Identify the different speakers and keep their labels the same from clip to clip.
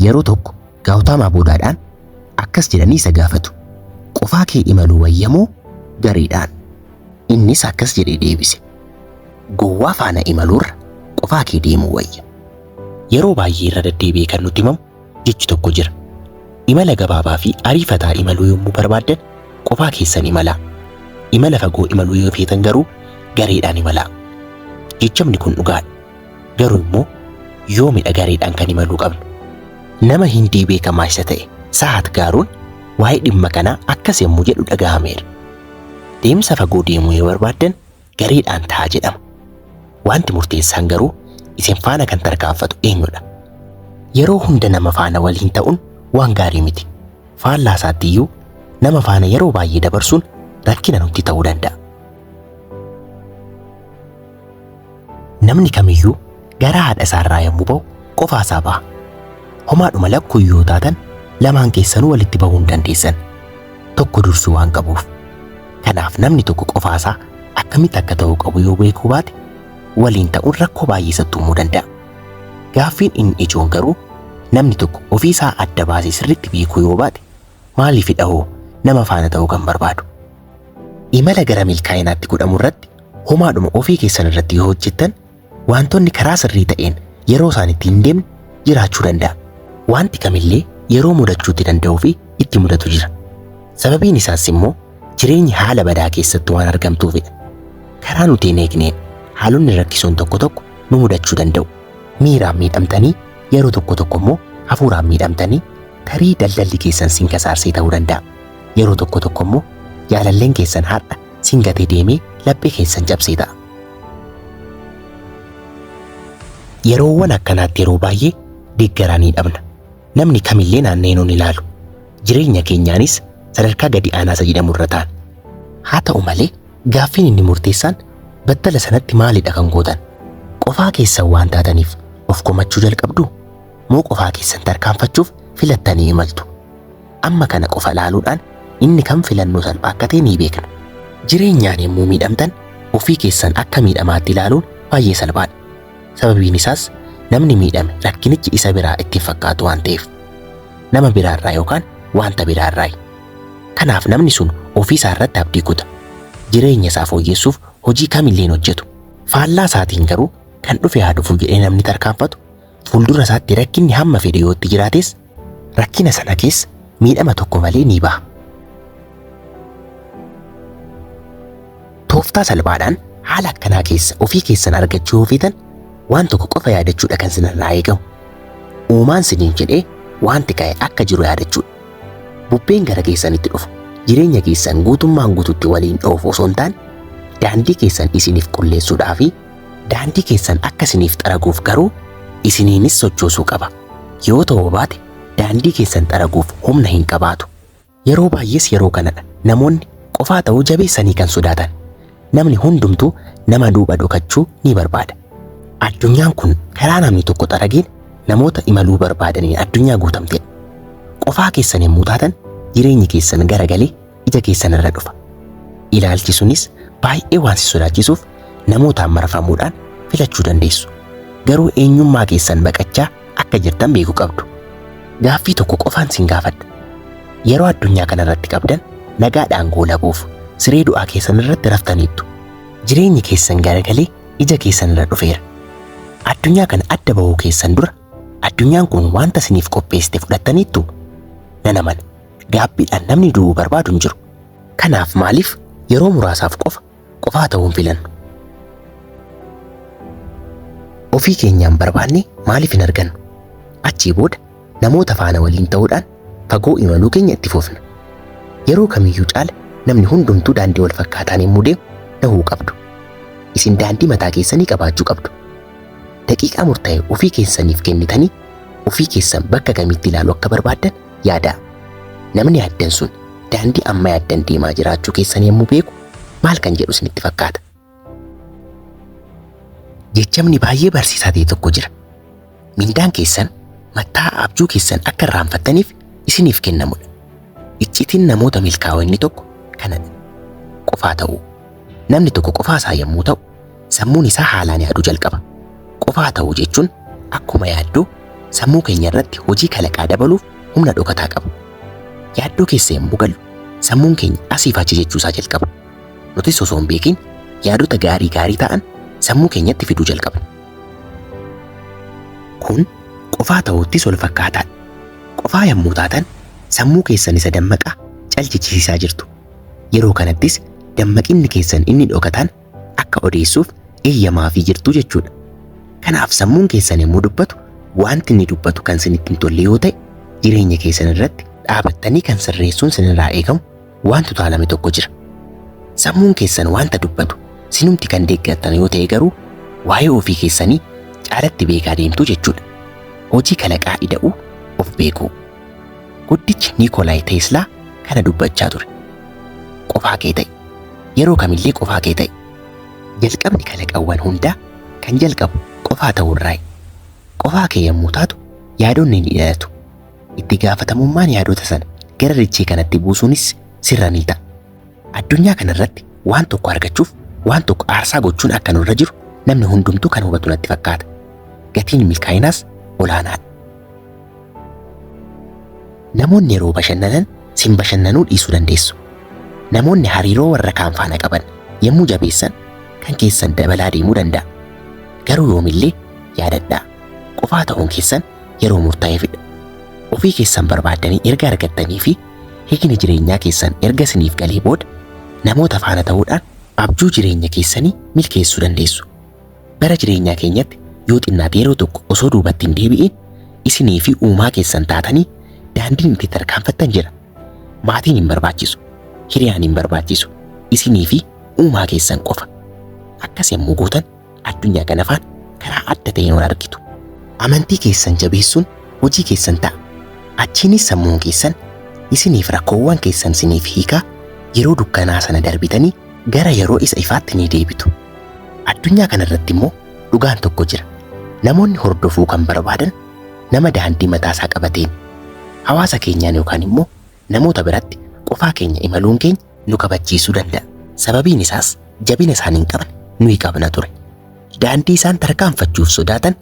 Speaker 1: Yeroo tokko Gaawutaamaa Buudaadhaan akkas jedhanii isa gaafatu. Qofaa kee imaluu wayyamoo gareedhaan? Innis akkas jedhee deebise. Gowwaa faana imaluurra qofaa kee deemuu wayya. Yeroo baay'ee irra deddeebi'ee kan nutti himamu jechi tokko jira. Imala gabaabaa fi ariifataa imaluu yommuu barbaaddan qofaa keessan imalaa. Imala fagoo imaluu yoo feetan garuu gareedhaan imalaa. Jechamni kun dhugaadha. Garuu immoo yoomidha gareedhaan kan imaluu qabnu? Nama Hindii beekamaa isa ta'e Sahat Gaaruun waa'ee dhimma kanaa akkas yommuu jedhu dhaga'ameera. Deemsa fagoo deemuu yoo barbaaddan gareedhaan ta'aa jedhama. Wanti murteessaan garuu isin faana kan tarkaanfatu eenyudha? Yeroo hunda nama faana waliin ta'uun waan gaarii miti. Faallaa isaatti iyyuu nama faana yeroo baay'ee dabarsuun rakkina nutti ta'uu danda'a. Namni kamiyyuu garaa haadha isaarraa yommuu ba'u qofaa isaa ba'a. Homaadhuma lakkuu yoo taatan lamaan keessanuu walitti bahuu hin dandeessan. Tokko dursuu waan qabuuf. Kanaaf namni tokko qofaa isaa akkamitti akka ta'uu qabu yoo beekuu baate waliin ta'uun rakkoo baay'ee isatti uumuu danda'a. Gaaffiin inni ijoon garuu namni tokko ofii isaa adda baasee sirriitti beekuu yoo baate maaliifidha hoo nama faana ta'uu kan barbaadu? Imala gara milkaa'inaatti godhamu irratti homaadhuma ofii keessan irratti yoo hojjettan wantoonni karaa sirrii ta'een yeroo isaan itti hin deemne jiraachuu danda'a. Wanti kamillee yeroo mudachuutti danda'uu fi itti mudatu jira. Sababiin isaas immoo jireenyi haala badaa keessatti waan argamtuufidha. Karaa nuti hin eegneen haalonni rakkisoon tokko tokko nu mudachuu danda'u. Miiraan miidhamtanii yeroo tokko tokko immoo hafuuraan miidhamtanii tarii daldalli keessan sin kasaarsee ta'uu danda'a. Yeroo tokko tokko immoo jaalalleen keessan har'a sin gatee deemee laphee keessan cabsee ta'a. Yeroowwan akkanaatti yeroo baay'ee deeggaraa ni dhabna. Namni kamillee naanna'ee nun ilaalu. Jireenya keenyaanis sadarkaa gadi aanaa isa jedhamu irra taana. Haa ta'u malee gaaffiin inni murteessaan battala sanatti maalidha kan gootan? Qofaa keessan waan taataniif of komachuu jalqabduu? Moo qofaa keessan tarkaanfachuuf filattanii imaltu? Amma kana qofa ilaaluudhaan inni kam filannoo salphaa akka ta'e ni beekna. Jireenyaan yommuu miidhamtan ofii keessan akka miidhamaatti ilaaluun baay'ee salphaadha. Sababiin isaas namni miidhame rakkinichi isa biraa itti hin fakkaatu waan ta'eef. Nama biraarraa yookaan wanta biraarraayi. Kanaaf namni sun ofii isaa irratti abdii kuta. Jireenya isaa fooyyessuuf hojii kamillee hin hojjetu. Faallaa isaatiin garuu kan dhufe haa dhufu jedhee namni tarkaanfatu fuuldura isaatti rakkinni hamma fedhe yoo itti jiraates rakkina sana keessa miidhama tokko malee ni baha. Tooftaa salphaadhaan haala akkanaa keessa ofii keessan argachuu yoo feetan waan tokko qofa yaadachuudha kan sinirraa eegamu. Uumaan siniif jedhee wanti ka'e akka jiru yaadachuudha. Bubbeen gara keessanitti dhufu jireenya keessan guutummaan guututti waliin dhoofu osoo hin taane daandii keessan isiniif qulleessuudhaa fi daandii keessan akka isiniif xaraguuf garuu isiniinis sochoosuu qaba. Yoo ta'uu baate daandii keessan xaraguuf humna hin qabaatu. Yeroo baay'ees yeroo kanadha namoonni qofaa ta'uu jabeessanii kan sodaatan. Namni hundumtuu nama duuba dhokachuu ni barbaada. Addunyaan kun karaa namni tokko xarageen namoota imaluu barbaadaniin addunyaa guutamtedha. Qofaa keessan yommuu taatan jireenyi keessan garagalee ija keessan irra dhufa. Ilaalchi sunis baay'ee waan si sodaachisuuf namootaan marfamuudhaan filachuu dandeessu. Garuu eenyummaa keessan baqachaa akka jirtan beekuu qabdu. Gaaffii tokko qofaan sin gaafadha. Yeroo addunyaa kanarratti qabdan nagaadhaan goolabuuf siree du'aa keessan irratti raftaniittu. Jireenyi keessan garagalee ija keessan irra dhufeera. Addunyaa kana adda bahuu keessan dura addunyaan kun wanta isiniif qopheessite fudhattaniittu? Nan amana. Gaabbiidhaan namni du'uu barbaadu hin jiru. Kanaaf maaliif yeroo muraasaaf qofa qofaa ta'uun filannu? Ofii keenyaan barbaanne maaliif hin argannu? Achii booda namoota faana waliin ta'uudhaan fagoo imaluu keenya itti fufna. Yeroo kamiyyuu caala namni hundumtuu daandii wal fakkaataan yommuu deemu dhahuu qabdu. Isin daandii mataa keessanii qabaachuu qabdu. Daqiiqaa murtaa'e ofii keessaniif kennitanii ofii keessan bakka kamitti ilaaluu akka barbaaddan yaadaa. Namni yaaddan sun daandii amma yaaddan deemaa jiraachuu keessan yommuu beeku maal kan jedhu isinitti fakkaata? Jechamni baay'ee barsiisaa ta'e tokko jira. Mindaan keessan mataa abjuu keessan akka irraanfattaniif isiniif kennamudha. Iccitiin namoota milkaa'oo inni tokko kanadha. Qofaa ta'uu. Namni tokko qofaa isaa yommuu ta'u sammuun isaa haalaan yaaduu jalqaba. Qofaa ta'uu jechuun akkuma yaadduu sammuu keenya irratti hojii kalaqaa dabaluuf humna dhokataa qabu. Yaaddoo keessa yommuu gallu sammuun keenya asiif achi jechuusaa jalqaba. Nutis osoo hin beekin yaadota gaarii gaarii ta'an sammuu keenyatti fiduu jalqabna. Kun qofaa ta'uuttis wal fakkaataadha. Qofaa yommuu taatan sammuu keessan isa dammaqaa calchisiisaa jirtu. Yeroo kanattis dammaqinni keessan inni dhokataan akka odeessuuf eeyyamaafii jirtu jechuudha. Kanaaf sammuun keessan yommuu dubbatu wanti inni dubbatu kan isinitti hin tolle yoo ta'e jireenya keessan irratti dhaabattanii kan sirreessuun sinirraa eegamu wanti utaalame tokko jira. Sammuun keessan wanta dubbatu sinumti kan deeggartan yoo ta'e garuu waa'ee ofii keessanii caalatti beekaa deemtu jechuudha. Hojii kalaqaa ida'uu of beekuu. Guddichi Niikoolaay Teeslaa kana dubbachaa ture. Qofaa kee ta'i. Yeroo kamillee qofaa kee ta'i. Jalqabni kalaqawwan hundaa kan jalqabu qofaa ta'uurraayi. Qofaa kee yommuu taatu yaadonni ni dhalatu. Itti gaafatamummaan yaadota sana gara dachee kanatti buusuunis sirra ni ta'a. Addunyaa kanarratti waan tokko argachuuf waan tokko aarsaa gochuun akka nurra jiru namni hundumtuu kan hubatu natti fakkaata. Gatiin milkaa'inaas olaanaadha. Namoonni yeroo bashannanan sin bashannanuu dhiisuu dandeessu. Namoonni hariiroo warra kaan faana qaban yommuu jabeessan kan keessan dabalaa deemuu danda'a. Garuu yoomillee yaadadhaa qofaa ta'uun keessan yeroo murtaa'eefidha. Ofii keessan barbaaddanii erga argattanii fi hiikni jireenyaa keessan erga isiniif galee booda namoota faana ta'uudhaan abjuu jireenya keessanii milkeessuu dandeessu. Bara jireenyaa keenyatti yoo xinnaate yeroo tokko osoo duubatti hin deebi'in isinii fi uumaa keessan taatanii daandiin itti tarkaanfattan jira. Maatiin hin barbaachisu, hiriyaan hin barbaachisu, isinii fi uumaa keessan qofa. Akkas yommuu gootan addunyaa kana faana karaa adda ta'een wal argitu. Amantii keessan jabeessuun hojii keessan ta'a. Achiinis sammuun keessan isiniif rakkoowwan keessan isiniif hiikaa yeroo dukkanaa sana darbitanii gara yeroo isa ifaatti ni deebitu. Addunyaa kanarratti immoo dhugaan tokko jira. Namoonni hordofuu kan barbaadan nama daandii mataasaa qabateen hawaasa keenyaan yookaan immoo namoota biratti qofaa keenya imaluun keenya nu kabachiisuu danda'a. Sababiin isaas jabina isaan hin qabne nuyi qabna ture. Daandii isaan tarkaanfachuuf sodaatan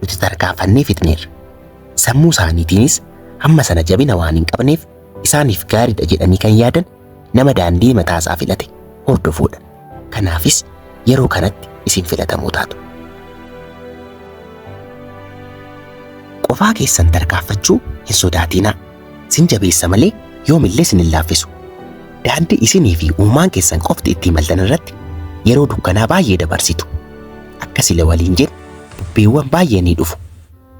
Speaker 1: nuti tarkaanfannee fixneerra. Sammuu isaaniitiinis hamma sana jabina waan hin qabneef isaaniif gaariidha jedhanii kan yaadan nama daandii mataasaa filate hordofuudha. Kanaafis yeroo kanatti isin filatamuu taatu. Qofaa keessan tarkaanfachuu hin sodaatinaa. Sin jabeessa malee yoomillee sin hin laaffisu. Daandii isinii fi uumaan keessan qofti itti imaltan irratti yeroo dukkanaa baay'ee dabarsitu. Akka sila waliin jenne bubbeewwan baay'ee ni dhufu.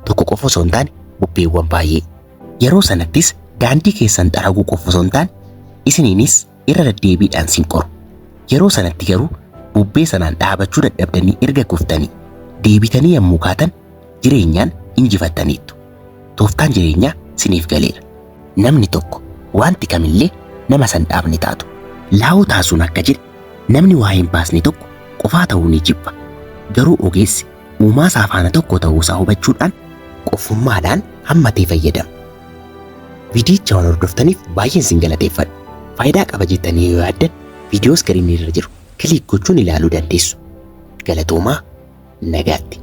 Speaker 1: Tokko qofa osoo hin taane bubbeewwan baay'ee. Yeroo sanattis daandii keessan xaraguu qofa osoo hin taane isiniinis irra deddeebiidhaan sin qoru. Yeroo sanatti garuu bubbee sanaan dhaabachuu dadhabdanii erga kuftanii deebitanii yommuu kaatan jireenyaan injifattaniittu. Tooftaan jireenyaa siniif galeera. Namni tokko wanti kamillee nama san dhaabne taatu. Laawoo taasuun akka jedhe namni waa hin baasne tokko qofaa ta'uu ni jibba. Garuu ogeessi uumaa isaa faana tokko ta'uusaa hubachuudhaan qofummaadhaan hammatee fayyadama. Viidiyicha waan hordoftaniif baay'een sin galateeffadha. Faayidaa qaba jettanii yoo yaaddan viidiyoo iskiriinii irra jiru click gochuun ilaaluu dandeessu. Galatoomaa nagaatti.